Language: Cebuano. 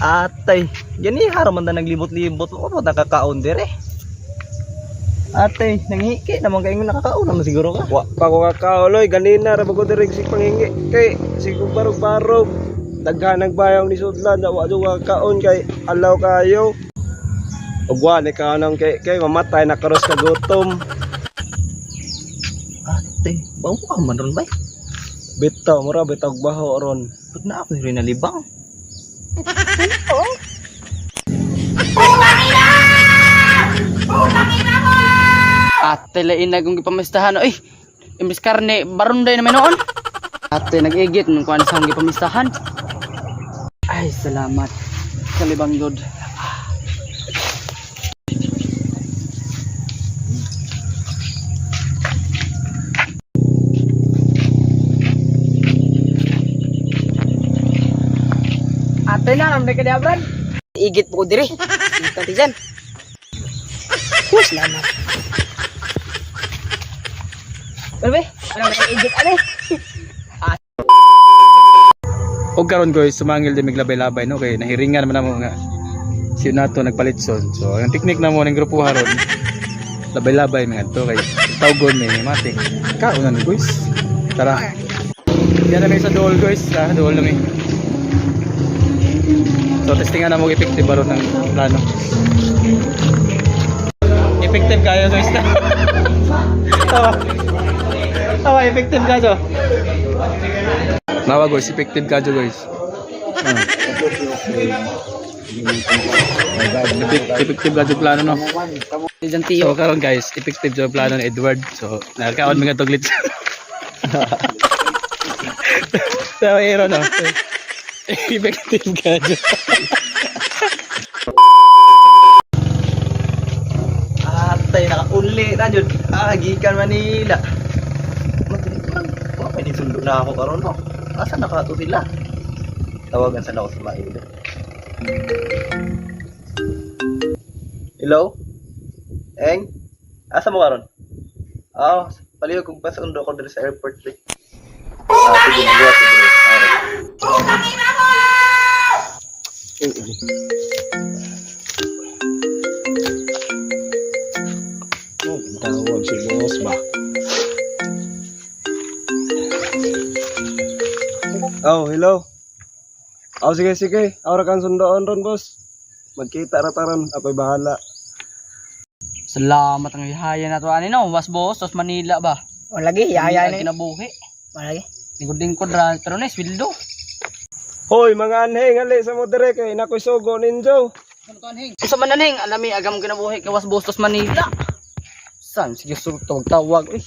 Atay, gani haraman na naglibot-libot mo mo nakakaon dire. Atay, nanghiki naman kayong nakakaon naman siguro ka. Wa pa ko kakauloy, ganina ra ba ko diri sig pangingi kay sig barog-barog. Daghan nagbayong ni sudlan na wa jud kakaon kay alaw kayo. Ug wa ni kaon kay kay mamatay na karos ka gutom. Atay, bawo ka man ron bay. Bitaw mura bitaw baho ron. Pag na ako rin nalibang. Ate lain na kong gipamistahan oy. Imbis karne barunday na may noon. Ate nag-igit nung kuan sa akong gipamistahan. Ay salamat. Kalibang God. Ate na ramday ka diabran. Igit po ko dire. Kita ti dyan. Oh, salamat. Ano ba? Ano ba igit ano? Og karon guys, sumangil din miglabay-labay no kay nahiringan man namo nga si nato nagpalitson. So ang teknik namo ning grupo haron labay-labay mga to kay tawgon may matik. Kaon na ni guys. Tara. Diyan na may sa dool guys, sa dool na may. So testingan na mo effective ba ron ng plano. Effective kayo guys na. Tawa. Tawa, effective kayo. Nawa guys, effective kayo guys. Ah. Effective gadget plano no. Diyan tiyo. So karon guys, effective job plano ni Edward. So nakakaon mga tuglit. So hero no. Effective gadget. Atay, nakauli na jud. Ah, gikan Manila. Matinik man. Wa pa sundo na ako karon no. Asa na kato sila? Tawagan sa ako sa Maida. Hello? Eng? Asa mo karon? Ah, palihog kung pasundo ko diri sa airport pre. Ah, sige, magbuhat ko diri. Alright. Oh, tawag si boss ba. Oh, hello. Oh, sige, sige. Aura kang sundoon ron, boss. Magkita ra taron. Ako'y bahala. Salamat ang ihaya na to ani no. Was boss tos Manila ba. O lagi, yaya Ang ni. kinabuhi. Wala lagi. Lingkod-lingkod ra pero na sweldo. Hoy, mga anhing, ali sa mo dire kay nakoy sugo ninyo. Unsa man anhing alami agam kinabuhi kay was boss tos Manila. San sige sultog tawag uy.